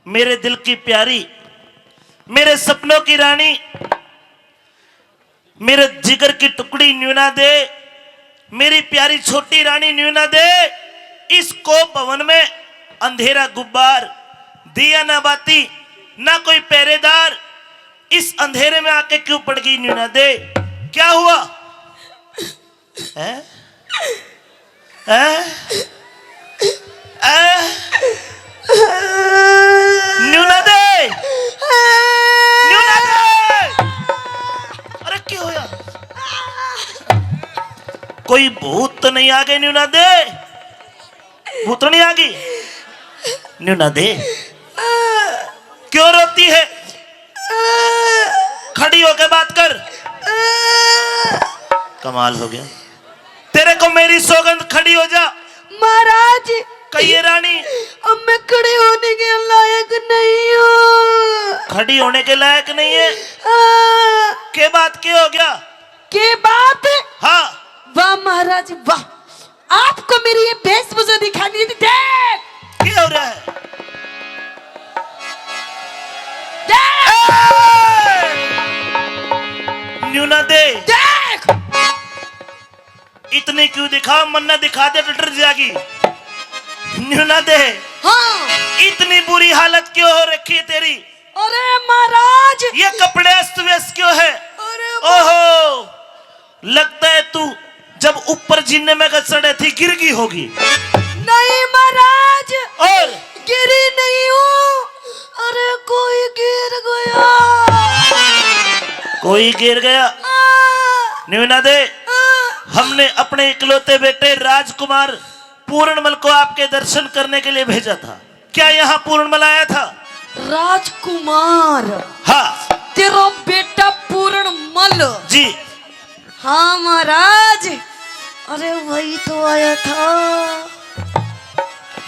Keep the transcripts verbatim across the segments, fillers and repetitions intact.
मेरे दिल की प्यारी, मेरे सपनों की रानी, मेरे जिगर की टुकड़ी न्यूना दे, मेरी प्यारी छोटी रानी न्यूना दे, इस कोप भवन में अंधेरा गुब्बार, दिया ना बाती, ना कोई पहरेदार, इस अंधेरे में आके क्यों पड़ गई न्यूना दे? क्या हुआ? हैं? हैं? हैं? न्यूना दे! न्यूना दे! अरे, क्या होया? कोई भूत तो नहीं आ गए न्यूना दे? भूतनी आ गई? न्यूना दे, क्यों रोती है? खड़ी होके बात कर। कमाल हो गया। तेरे को मेरी सौगंध, खड़ी हो जा। महाराज। कहिए रानी। अब मैं खड़ी होने के लायक नहीं हूँ। खड़ी होने के लायक नहीं है? हाँ। के बात के हो गया? के बात? हाँ। वाह महाराज, वाह। आपको मेरी ये वेशभूषा दिखानी थी। देख। क्या हो रहा है? देख। ए! न्यूना दे। देख। इतनी क्यों दिखा, मन्ना दिखा दे, डर जाएगी। न्यूना दे। हाँ। इतनी बुरी हालत क्यों हो रखी है तेरी? अरे महाराज। ये कपड़े अस्त व्यस्त क्यों है? अरे ओहो, लगता है तू जब ऊपर जीने में का चढ़े थी, गिर गई होगी। नहीं महाराज। और? गिरी नहीं हूँ। अरे कोई गिर गया। कोई गिर गया? हाँ। न्यूना दे, हाँ। हमने अपने इकलौते बेटे राजकुमार पूरणमल को आपके दर्शन करने के लिए भेजा था। क्या यहाँ पूरणमल आया था? राजकुमार। हाँ। तेरा बेटा पूरणमल। जी। हाँ महाराज, अरे वही तो आया था।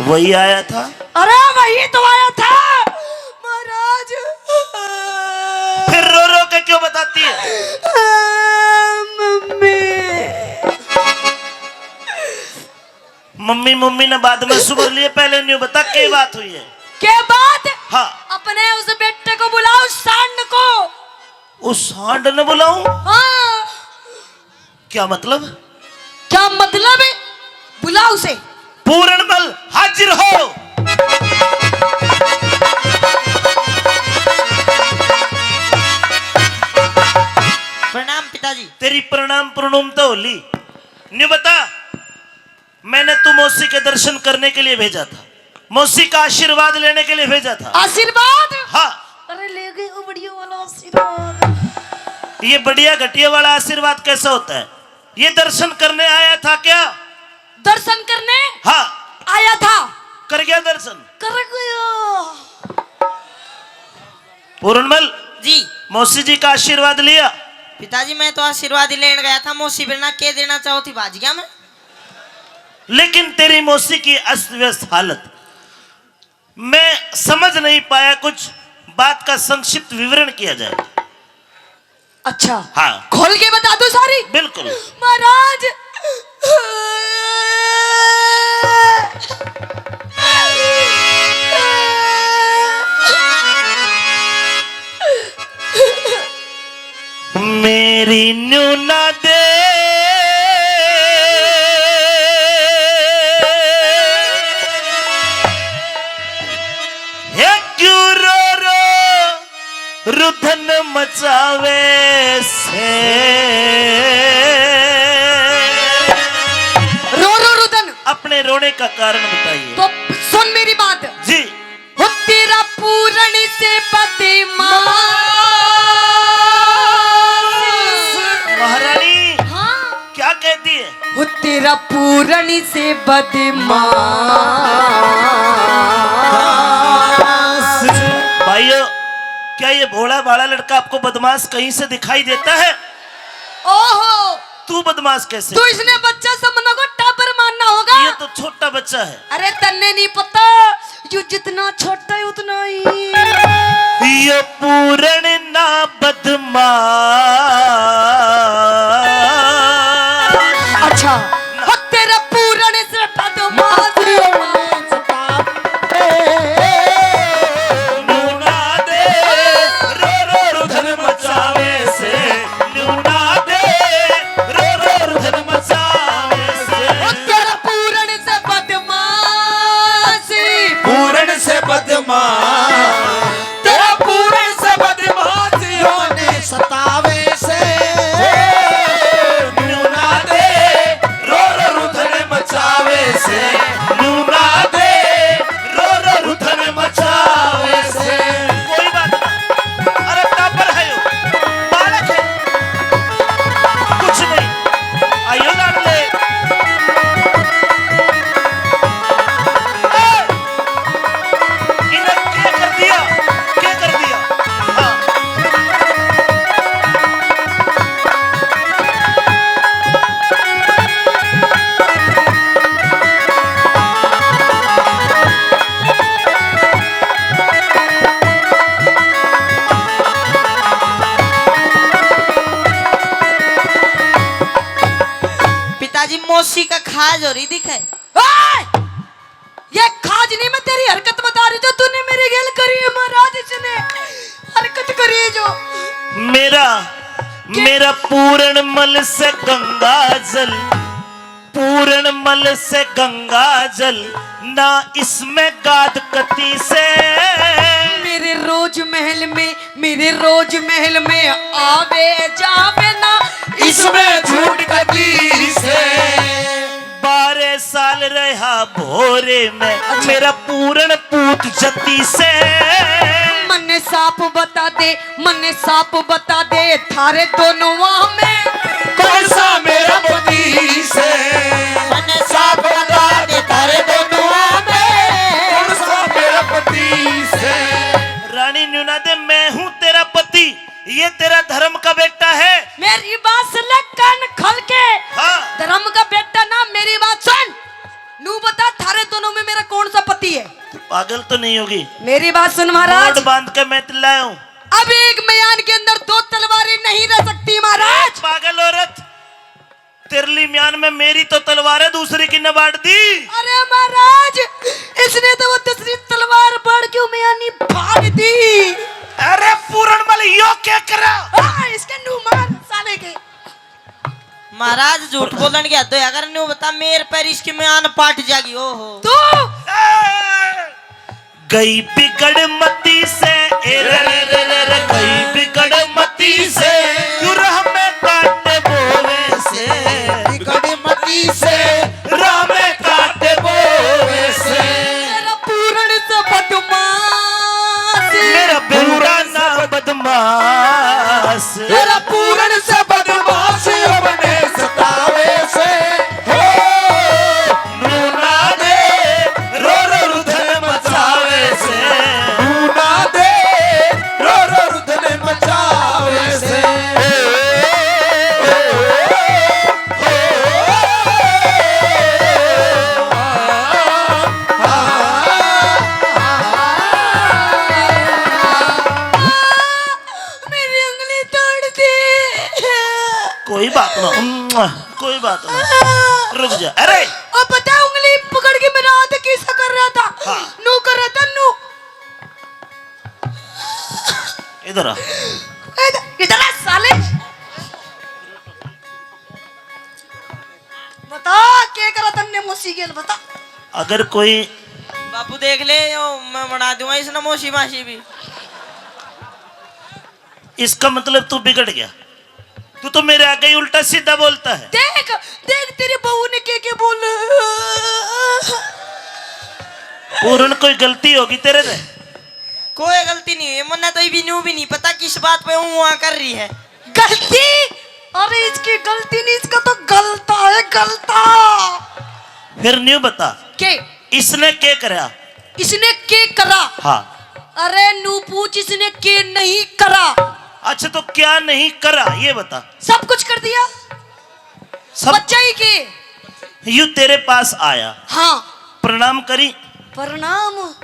वही आया था? अरे वही तो आया था महाराज। फिर रो रो के क्यों बताती है? मम्मी। मम्मी, मम्मी ने बाद में सुबर लिए, पहले न्यू बता के बात हुई है। के बात? हाँ। अपने उस बेटे को बुलाओ, सांड को। उस सांड ने बुलाऊं? हाँ। क्या मतलब? क्या मतलब है? बुलाओ उसे। पूरणमल हाजिर हो। प्रणाम पिताजी। तेरी प्रणाम प्रणाम तो होली। न्यू बता, मैंने तू मौसी के दर्शन करने के लिए भेजा था, मौसी का आशीर्वाद लेने के लिए भेजा था। आशीर्वाद? हाँ। अरे ले गई वो बढ़िया वाला आशीर्वाद। ये बढ़िया घटिया वाला आशीर्वाद कैसा होता है? ये दर्शन करने आया था क्या? दर्शन करने? हाँ। आया था। कर गया दर्शन? कर गया। पूरणमल। जी। मौसी जी का आशीर्वाद लिया? पिताजी, मैं तो आशीर्वाद ही लेने गया था, मौसी बिना के देना चाहो थी, भाज गया मैं। लेकिन तेरी मौसी की अस्त व्यस्त हालत, मैं समझ नहीं पाया, कुछ बात का संक्षिप्त विवरण किया जाए। अच्छा। हाँ। खोल के बता दो सारी। बिल्कुल। महाराज। मेरी न्यूना दे, हे क्यों रो रो रुदन मचावे से। रो रो रुदन। अपने रोने का कारण बताइए। तो सुन मेरी बात। जी। हो तेरा पूरण से बदमाश। महारानी। हाँ। क्या कहती है? हो तेरा पूरण से बदमाश। भाइयों, क्या ये भोला भाला लड़का आपको बदमाश कहीं से दिखाई देता है? ओहो। तू बदमाश कैसे? तू इसने बच्चा समझना को टाबर मानना होगा। ये तो छोटा बच्चा है। अरे तन्ने नहीं पता, यू जितना छोटा है उतना ही। ये पूरण ना बदमाश। अच्छा, हो तेरा पूरण से बदमाश। खाज हो रही दिखे। ओए! ये खाज नहीं, मैं तेरी हरकत बता रही जो तूने मेरे गेल करी है महाराज। इसने हरकत करी है जो। मेरा, मेरा पूरण मल से गंगा जल, पूरण मल से गंगा जल, ना इसमें गाद कती से। मेरे रोज महल में, मेरे रोज महल में आवे जावे ना इसमें झूठ कती से। बारह साल रहा भोरे में, अच्छा। मेरा पूरण पूत जती से। मन्ने साफ बता दे, मन्ने साफ बता दे, थारे दोनों में कौन सा मेरा पति से? मन्ने साफ बता दे, थारे दोनों में कौन सा मेरा पति से? रानी न्यू ना दे, मैं हूँ तेरा पति, ये तेरा धर्म का बेटा है। मेरी बात सुन ले कान खोल के। हाँ। धर्म का बेटा ना, मेरी बात सुन। नू बता, थारे दोनों में मेरा कौन सा पति है? तू पागल तो नहीं होगी? मेरी बात सुन महाराज। मोट बांध के मैं चिल्लाया हूँ। अब एक म्यान के अंदर दो तलवारें नहीं रह सकती महाराज। ए, पागल औरत, तेरली म्यान में मेरी तो तलवार है, दूसरी किन्ने बांट दी? अरे महाराज, इसने तो वो दूसरी तलवार बांट के म्यानी फाड़ दी। अरे पूरणमल, यो क्या करा? हाँ, इसके नू मार साले के। महाराज, झूठ बोलन की हद होया कर, न्यू बता, मेरे पैर इसकी म्यान पाट जागी। ओहो। तू गई बिगड़ मती से, ए रे रे रे रे रे, गई बिगड़ मती से, क्यों राह में कांटे बोवे से, बिगड़ मती से, राह में कांटे बोवे से। मेरा पूरण से बदमाश, मेरा पूरण से बदमाश, तेरा पूरण से बदमाश अपने सतावे से। हो, नूना दे, रो रो रुधन मचावे से। नूना दे, रो रो रुधन मचावे से। मेरी उंगली तोड़ दी। कोई बात ना, कोई बात ना, रुक जा। अरे, ओ पता है, उंगली पकड़ के मेरा हाथ कैसा कर रहा था? हाँ। नू कर रहा था, नू। इधर आ। इधर, इधर आ साले। बता, के करा तन्ने मौसी गेल, बता। अगर कोई बापू देख ले, यो मैं बना दूंगा इसने मौसी मासी भी। इसका मतलब तू बिगड़ गया, तू तो मेरे आगे ही उल्टा सीधा बोलता है। देख, देख तेरी बहू ने के के बोल। पूरण, कोई गलती होगी तेरे से? कोई गलती नहीं हुई, मन्ने तो भी न्यू भी नहीं पता किस बात पे हूँ वहाँ कर रही है। गलती? अरे इसकी गलती नहीं, इसका तो गलता है, गलता। फिर न्यू बता। के? इसने के करा? इसने के करा? हाँ। अरे नू पूछ, इसने के नहीं करा? अच्छा, तो क्या नहीं करा, ये बता। सब कुछ कर दिया। सब? बच्चा ही के? यू तेरे पास आया। हाँ। प्रणाम करी। प्रणाम।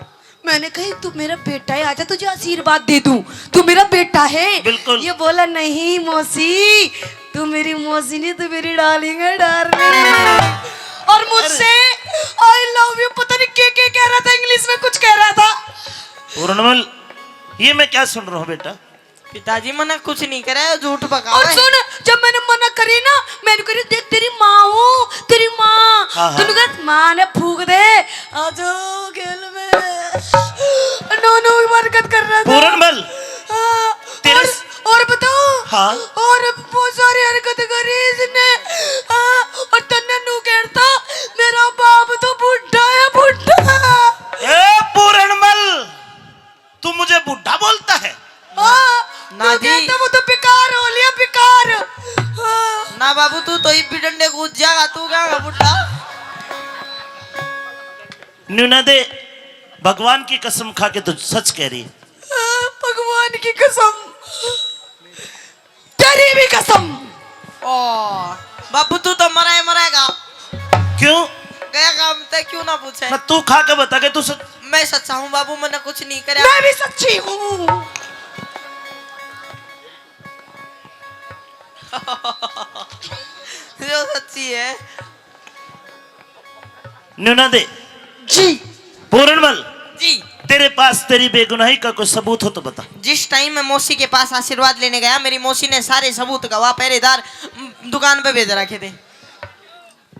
मैंने कही, "तू मेरा बेटा है, आजा तुझे आशीर्वाद दे दूं, तू मेरा बेटा है।" बिल्कुल। ये बोला, "नहीं मौसी, तू मेरी मौसी नहीं, तू मेरी डार्लिंग है, डार्लिंग।" और मुझसे I love you पता नहीं के के कह रहा था, इंग्लिश में कुछ कह रहा था। पूरणमल, ये मैं क्या सुन रहा हूँ बेटा? पिताजी, मना कुछ नहीं करे, झूठ बका और है। सुन, जब मैंने मना करी ना, मैंने करी, "देख तेरी माँ हूँ, तेरी माँ।" हाँ, हाँ। तूने कहा, "माँ ने फूक दे, आ जाओ खेल में।" नू नू की हरकत कर रहा था। पूरणमल, हाँ, तेरे और, स- और बताओ। हाँ। और बहुत सारी हरकत करी इसने। हाँ, और तन्ने नू कहता, "मेरा बाप तो बुढ़ा है, बुढ़ा।" ए पूरणमल, तू मुझे बुढ़ा बोलता है? हाँ, ना तू जी। कहता वो तो बेकार हो लिया, बेकार। हाँ। ना बाबू, तू तो इब भी डंडे कूद जाएगा, तू क्या बुढ़ा? न्यू ना दे, भगवान की कसम खा के तू सच कह रही है। हाँ, भगवान की कसम। तेरी भी कसम। ओ, बाबू, तू तो मरा ही मरेगा। क्यों? गया काम ते क्यों ना पूछे? ना, तू खा के बता के तू सच। मैं सच्चा हूँ बाबू, मैंने कुछ नहीं करा। मैं भी सच्ची हूँ। जो सच्ची है। न्यू ना दे। जी। पूरणमल, जी। तेरे पास तेरी बेगुनाही का कोई सबूत हो तो बता। जिस टाइम मैं मौसी के पास आशीर्वाद लेने गया, मेरी मौसी ने सारे सबूत गवाह पहरेदार दुकान पे भेज रखे थे।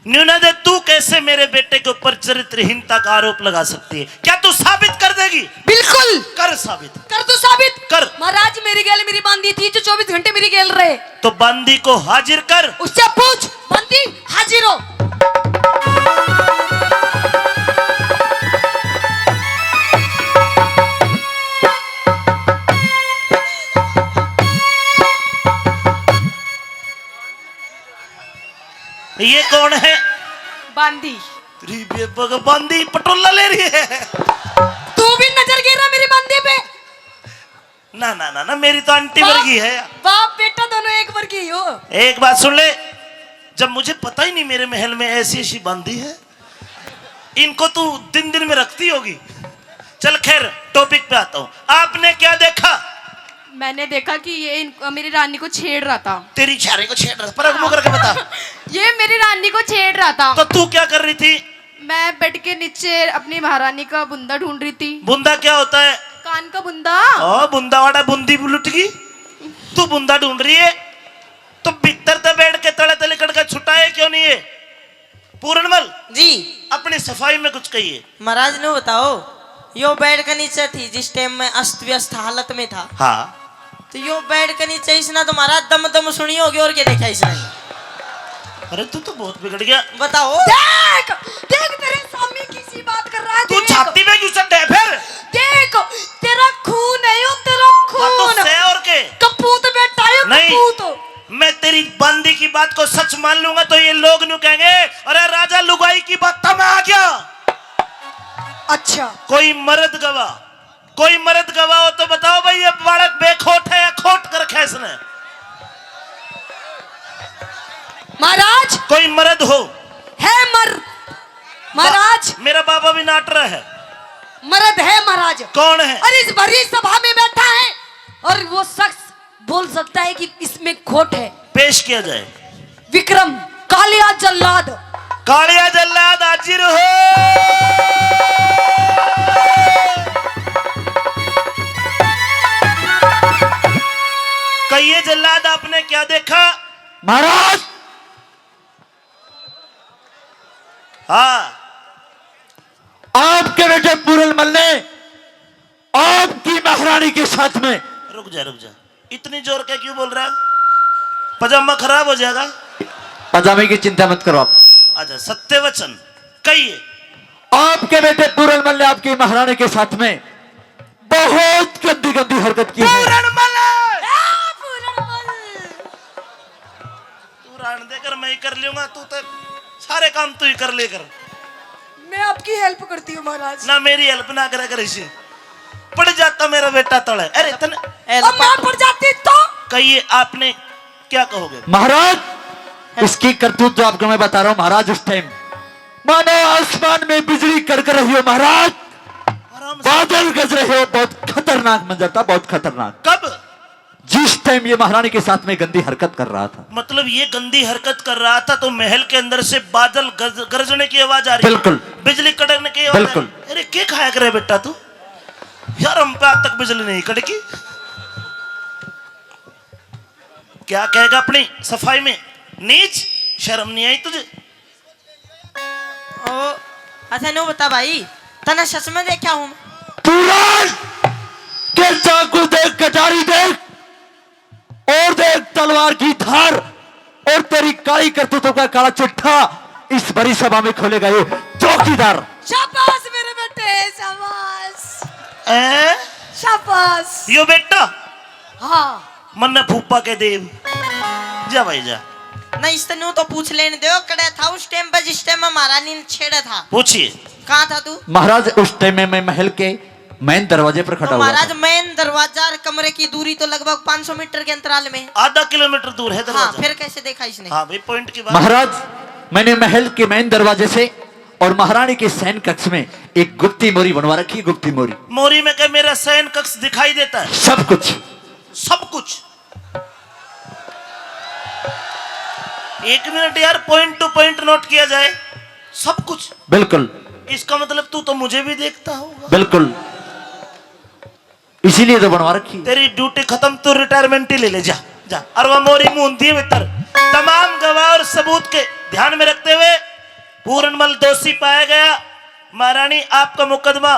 न्यू ना दे, तू कैसे मेरे बेटे के ऊपर चरित्रहीनता का आरोप लगा सकती है? क्या तू साबित कर देगी? बिल्कुल। कर साबित। कर दो साबित। कर। महाराज, मेरी गेल मेरी बांदी थी जो चौबीस घंटे मेरी गेल रहे। तो बांदी को हाजिर कर। उससे पूछ, बांदी हाजिर हो। ये कौन है? बांदी। तेरी बेबक, बांदी पटोला ले रही है। तू भी नजर गिरा मेरी बांदी पे। ना, ना, ना, ना, मेरी तो आंटी बाप, वर्गी है। बाप बेटा दोनों एक वर्गी हो। एक बात सुन ले, जब मुझे पता ही नहीं मेरे महल में ऐसी ऐसी बांदी है, इनको तू दिन दिन में रखती होगी। चल खैर, टॉपिक पे आता हूँ। आपने क्या देखा? मैंने देखा कि ये इन, मेरी रानी को छेड़ रहा था। तेरी छारे को छेड़ रहा था, पर मुंह करके बता। ये मेरी रानी को छेड़ रहा था। तो तू क्या कर रही थी? मैं बेड के नीचे अपनी महारानी का बुंदा ढूंढ रही थी। बुंदा क्या होता है? कान का बुंदा। ओ, बुंदा वाड़ा बुंदी लुट गई। तू बुंदा ढूंढ रही है, तो भीतर ते बेड के तले तले कड़का छुटाए क्यों नहीं है? पूरणमल जी। अपनी सफाई में कुछ कहिए। महाराज, न्यू बताओ, यो बेड के नीचे थी जिस टाइम मैं अस्त व्यस्त हालत में था। हाँ। तो यो बेड के नीचे इसने तो महाराज दम दम सुनी होगी, और क्या देखा इसने? अरे, तू तो बहुत बिगड़ गया। बताओ। देख, देख, तेरे सामने किसी बात कर रहा है, तू देख। छाती पे क्यों चढ़ है फिर? देख, तेरा खून है यो, तेरा हाँ, तो खून। सह और के? कपूत बेटा है यो, नहीं। कपूत। मैं तेरी बांदी की बात को सच मान लूंगा तो ये लोग न्यू कहेंगे, "अरे राजा, लुगाई की बात में आ गया।" अच्छा। कोई मर्द गवाह, कोई मर्द गवाह हो तो बताओ भाई, ये बालक बेखोट है या खोट कर रखा है इसने? महाराज। कोई मर्द हो? है मर्द। महाराज। मेरा बाबा भी नाट रहा है। मर्द है महाराज। कौन है? अरे, इस भरी सभा में बैठा है और वो शख्स बोल सकता है कि इसमें खोट है। पेश किया जाए। विक्रम, कालिया जल्लाद। कालिया जल्लाद हाजिर हो। कहिए जल्लाद, आपने क्या देखा? महाराज, हाँ। आपके बेटे पूरन मल ने आपकी महारानी के साथ में। रुक जा, रुक जा, इतनी जोर के क्यों बोल रहा है? पजामा खराब हो जाएगा। पजामे की चिंता मत करो आप। अच्छा, सत्य वचन कहिए। आपके बेटे पूरन मल ने आपकी महारानी के साथ में बहुत गंदी गंदी हरकत की है। पूरन मल! ए, पूरन मल! तू रहने दे कर, मैं ही कर लूंगा, तू तो सारे काम तू ही कर ले कर। मैं आपकी हेल्प करती हूँ महाराज। ना, मेरी हेल्प ना करे कर इसे। पड़ जाता मेरा बेटा तले। अरे तने अब मैं पड़ जाती तो? कहिए, आपने क्या कहोगे? महाराज, इसकी करतूत जो आपको मैं बता रहा हूँ महाराज, उस टाइम मानो आसमान में बिजली कड़क रही हो महाराज, आराम से। बादल गरज रहे हो। बहुत खतरनाक मंजर था, बहुत खतरनाक। कब? जिस टाइम ये महारानी के साथ में गंदी हरकत कर रहा था। मतलब, ये गंदी हरकत कर रहा था तो महल के अंदर से बादल गरज-, गरजने की आवाज आ रही है। बिल्कुल। बिजली कड़कने की आवाज आ रही है। बिल्कुल। अरे, क्या खाया करे बेटा तू? यार, हम पे आज तक बिजली नहीं कड़की। क्या कहेगा अपनी सफाई में? नीच, शर्म नहीं आई तुझे? ओ, अच्छा, न्यू बता भाई, तने सच में देखा हूँ? तू राज के चाकू देख, कटारी देख, और देख तलवार की धार, और तेरी काली करतूतों का काला चिट्ठा इस बड़ी सभा में खोलेगा ये चौकीदार। शाबाश मेरे बेटे, शाबाश। ए? शाबाश। यो बेटा? हाँ। मन्ने फूफा के देव। जा भाई जा। नहीं, इसने न्यू तो पूछ लेने दो, कड़े था उस टाइम पे जिस टाइम हमारा नींद छेड़ा था? पूछिए। कहाँ था तू? महाराज, उस टाइम में मैं महल के मेन दरवाजे पर खड़ा तो हुआ महाराज, था। मेन दरवाजा और कमरे की दूरी तो लगभग पाँच सौ मीटर के अंतराल में। आधा किलोमीटर दूर है हाँ, दरवाजा। फिर कैसे देखा इसने? हाँ भाई, पॉइंट की बात। महाराज, मैंने महल के मेन दरवाजे से और महारानी के शयन कक्ष में एक गुप्ती मोरी बनवा रखी है, गुप्ती मोरी। मोरी में क्या मेरा शयन कक्ष दिखाई देता है? सब कुछ। सब कुछ। एक मिनट यार, पॉइंट टू पॉइंट नोट किया जाए। सब कुछ। बिल्कुल। इसका मतलब तू तो मुझे भी देखता होगा। बिल्कुल, इसीलिए तो बनवा रखी। तेरी ड्यूटी खत्म, तू रिटायरमेंट ही ले ले, जा, जा। और वह मोरी मूंदी भीतर तमाम गवाह और सबूत के ध्यान में रखते हुए पूरणमल दोषी पाया गया। महारानी, आपका मुकदमा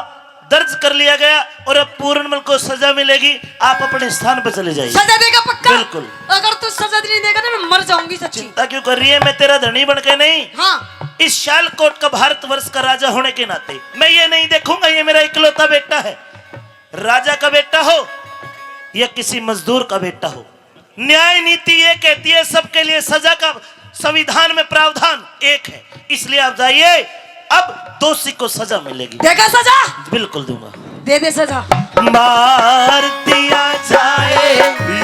दर्ज कर लिया गया और अब पूरणमल को सजा मिलेगी। आप अपने स्थान पर चले जाइए। सजा देगा पक्का? बिल्कुल। अगर तू सजा नहीं देगा ना, मैं मर जाऊंगी सच्ची। चिंता क्यों कर रही है? मैं तेरा धनी बन के नहीं, हाँ। इस शालकोट का, भारतवर्ष का राजा होने के नाते मैं ये नहीं देखूंगा ये मेरा इकलौता बेटा है, राजा का बेटा हो या किसी मजदूर का बेटा हो। न्याय नीति ये कहती है, सबके लिए सजा का संविधान में प्रावधान एक है, इसलिए आप जाइए, अब दोषी को सजा मिलेगी। देगा सजा? बिल्कुल दूंगा। दे दे सजा। मार दिया जाए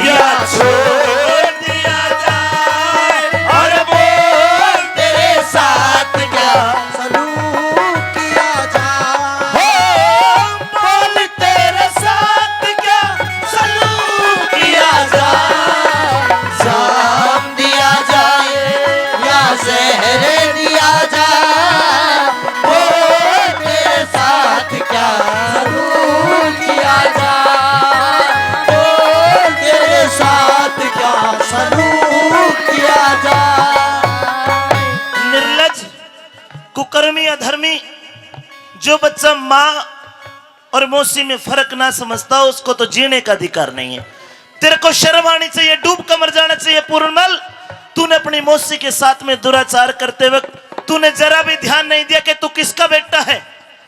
या छोड़ दिया जाए, और बोल तेरे साथ क्या सलूक किया जाए। हो, बोल तेरे साथ क्या सलूक किया जाए। जाम दिया जाए या जहर दिया जाए, बोल तेरे साथ क्या सलूक किया जाए, बोल तेरे साथ क्या सलूक किया जाए। निर्लज, कुकर्मी, अधर्मी, जो बच्चा माँ और मौसी में फर्क ना समझता हो, उसको तो जीने का अधिकार नहीं है। तेरे को शर्म आनी चाहिए, डूब कर मर जाना चाहिए। पूर्णमल, तूने अपनी मौसी के साथ में दुराचार करते वक्त तूने जरा भी ध्यान नहीं दिया कि तू किसका बेटा है।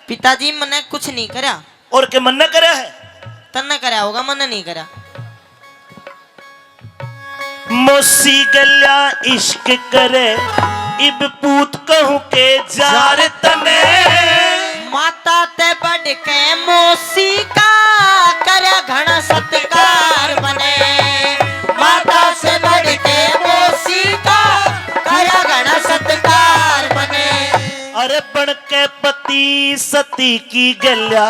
पिताजी, मन्ने कुछ नहीं करया। और के मन्ने करया है? तन्ने करया होगा, मन्ने नहीं करया। मौसी गल्या इश्क करे, इब पूत कहूँ के जार तने। माता ते बढ़ के मौसी का करया घणा सत्कार मने। माता से बढ़ के मौसी का करया घणा सत्कार मने। अरे बन के पति सती की गल्या,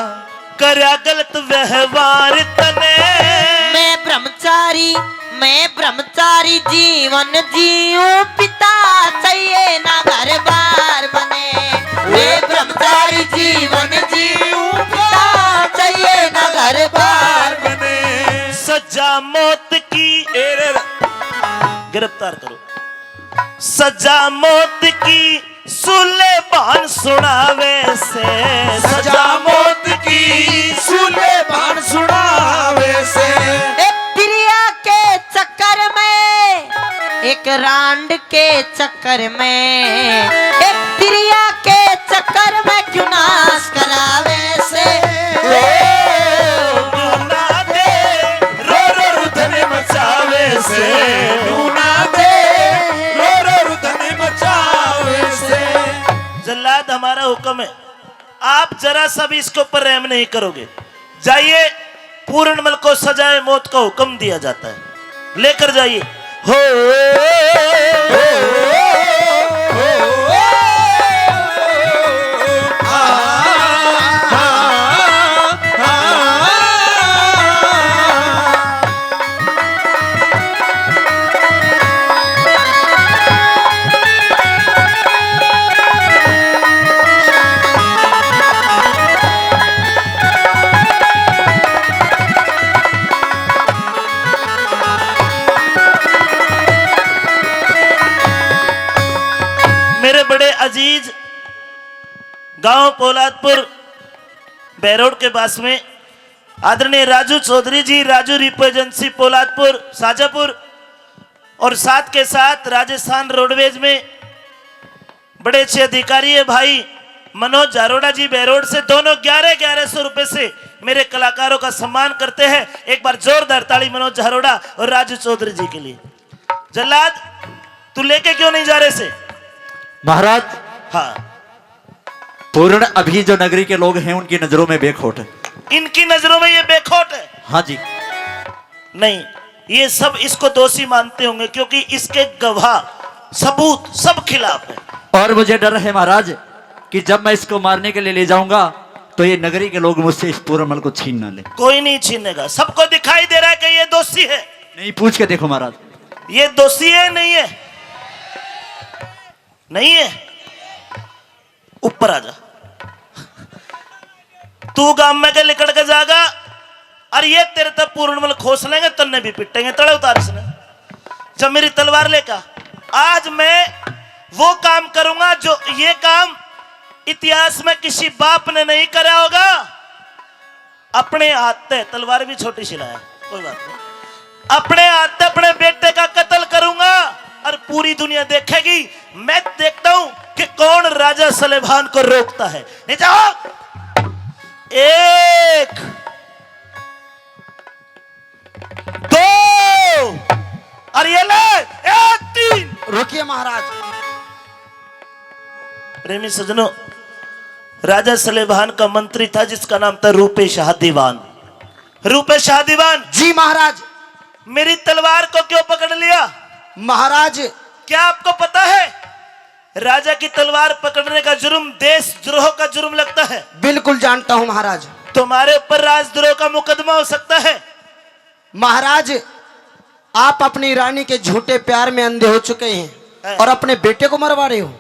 करया गलत व्यवहार तने। मैं ब्रह्मचारी, मैं ब्रह्मचारी जीवन जीऊं, पिता चाहिए ना घर बार बने। मैं ब्रह्मचारी जीवन जीऊं, पिता चाहिए ना घर बार बने। सजा मौत की, गिरफ्तार करो, सजा मौत की सुलेबान सुनावे से। सजा मौत की सुलेबान सुनावे से। ए प्रिया के चक्कर में, एक रांड के चक्कर में, ए प्रिया के चक्कर में क्यों नाश करावे से। रो रो रुदन मचावे से, रो रो रुदन मचावे से। जल्लाद, हमारा हुक्म है, आप जरा सा भी इसके ऊपर रहम नहीं करोगे। जाइए, पूर्णमल को सजाए मौत का हुक्म दिया जाता है, लेकर जाइए। हो, हो, हो, हो, मेरे बड़े अजीज, गांव पोलादपुर, बैरोड के पास में, आदरणीय राजू चौधरी जी, राजू रिपो एजेंसी पोलादपुर, शाजापुर, और साथ के साथ राजस्थान रोडवेज में बड़े अच्छे अधिकारी है भाई मनोज झारोड़ा जी बैरोड से, दोनों ग्यारह ग्यारह सौ रुपए से मेरे कलाकारों का सम्मान करते हैं। एक बार जोरदार ताली मनोज झारोड़ा और राजू चौधरी जी के लिए। जल्लाद, तू लेके क्यों नहीं जा रहे से? महाराज, हाँ, पूर्ण अभी जो नगरी के लोग हैं, उनकी नजरों में बेखोट है। इनकी नजरों में ये बेखोट है। हाँ जी। नहीं, ये सब इसको दोषी मानते होंगे, क्योंकि इसके गवाह, सबूत सब खिलाफ है। और मुझे डर है महाराज कि जब मैं इसको मारने के लिए ले जाऊंगा, तो ये नगरी के लोग मुझसे इस पूर्णमल को छीन ना ले। कोई नहीं छीनेगा, सबको दिखाई दे रहा है कि ये दोषी है। नहीं, पूछ के देखो महाराज। ये दोषी है, नहीं है? नहीं है। ऊपर आ जा। तू गाम में के लिकड़ के जागा, और ये तेरे तक पूर्णमल खोस लेंगे, तन्ने भी पिटेंगे, तले उतार इसने। जब मेरी तलवार लेकर, आज मैं वो काम करूंगा जो ये काम इतिहास में किसी बाप ने नहीं करा होगा। अपने हाथ से, तलवार भी छोटी सी लाया, कोई बात नहीं, अपने हाथ से अपने बेटे का कत्ल करूंगा और पूरी दुनिया देखेगी। मैं देखता हूं कि कौन राजा सलेमान को रोकता है। नीचे आओ। एक, दो, और ये ले, एक, तीन। रुकिए महाराज। प्रेमी सज्जनों, राजा सलेमान का मंत्री था जिसका नाम था रूपे शाह दीवान। रूपे शाह दीवान, जी महाराज। मेरी तलवार को क्यों पकड़ लिया? महाराज, क्या आपको पता है, राजा की तलवार पकड़ने का जुर्म देशद्रोह का जुर्म लगता है? बिल्कुल जानता हूं महाराज। तुम्हारे ऊपर राजद्रोह का मुकदमा हो सकता है। महाराज, आप अपनी रानी के झूठे प्यार में अंधे हो चुके हैं। हैं। और अपने बेटे को मरवा रहे हो।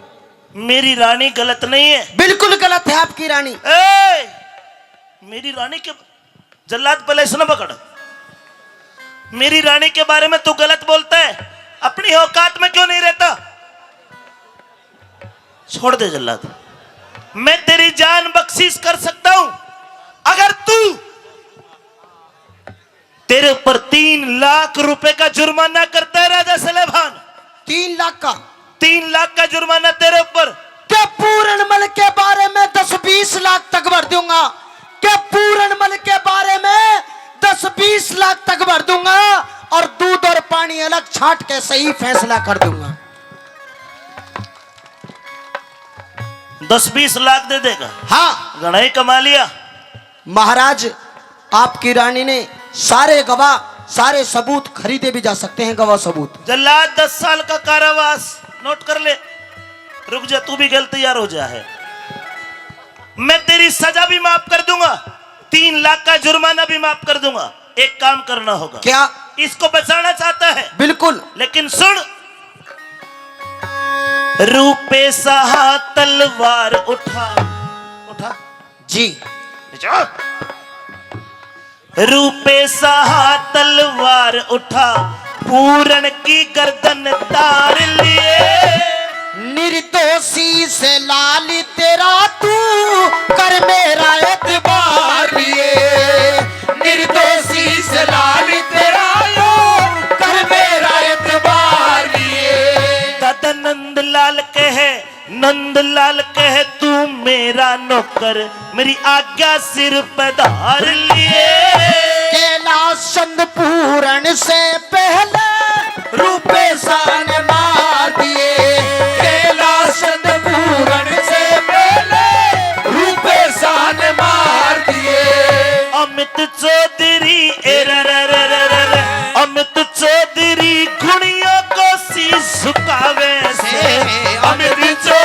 मेरी रानी गलत नहीं है। बिल्कुल गलत है आपकी रानी। ए, मेरी रानी के, जल्लाद, पहले इसने पकड़। मेरी रानी के बारे में तू गलत बोलता है, अपनी औकात में क्यों नहीं रहता? छोड़ दे जल्लाद, मैं तेरी जान बख्शिश कर सकता हूं अगर तू, तेरे ऊपर तीन लाख रुपए का जुर्माना करता है राजा सलेमान। तीन लाख का? तीन लाख का जुर्माना तेरे ऊपर। के पूरन मल के बारे में दस बीस लाख तक भर दूंगा, के पूरन मल के बारे में दस बीस लाख तक भर दूंगा और दूध और पानी अलग छांट के सही फैसला कर दूंगा। दस बीस लाख दे देगा? हाँ। घणा ही कमा लिया। महाराज, आपकी रानी ने सारे गवाह, सारे सबूत खरीदे भी जा सकते हैं, गवाह सबूत। जल्लाद, दस साल का कारावास नोट कर ले। रुक जा, तू भी गल तैयार हो जा है। मैं तेरी सजा भी माफ कर दूंगा, तीन लाख का जुर्माना भी माफ कर दूंगा। एक काम करना होगा। क्या? इसको बचाना चाहता है? बिल्कुल। लेकिन सुन, रूपे शाह तलवार उठा, उठा। जी। रूपे शाह तलवार उठा, पूरन की गर्दन तार लिए। निर्दोषी से लाल तेरा तू कर मेरा एतबार लिए, निर्दोषी से लाल तेरा तू कर मेरा एतबार लिए। दादा नंदलाल कहे, नंदलाल कहे तू मेरा नौकर, मेरी आज्ञा सिर पे धार लिए। कैलाश चंद पूरण से पहले रूपे शाह ने मार दिए, कैलाश चंद पूरण से पहले रूपे शाह ने मार दिए। अमित चौधरी, ए रे रे रे रे रे रे, अमित चौधरी गुणियों को शीश झुकावे से, अमित चौधरी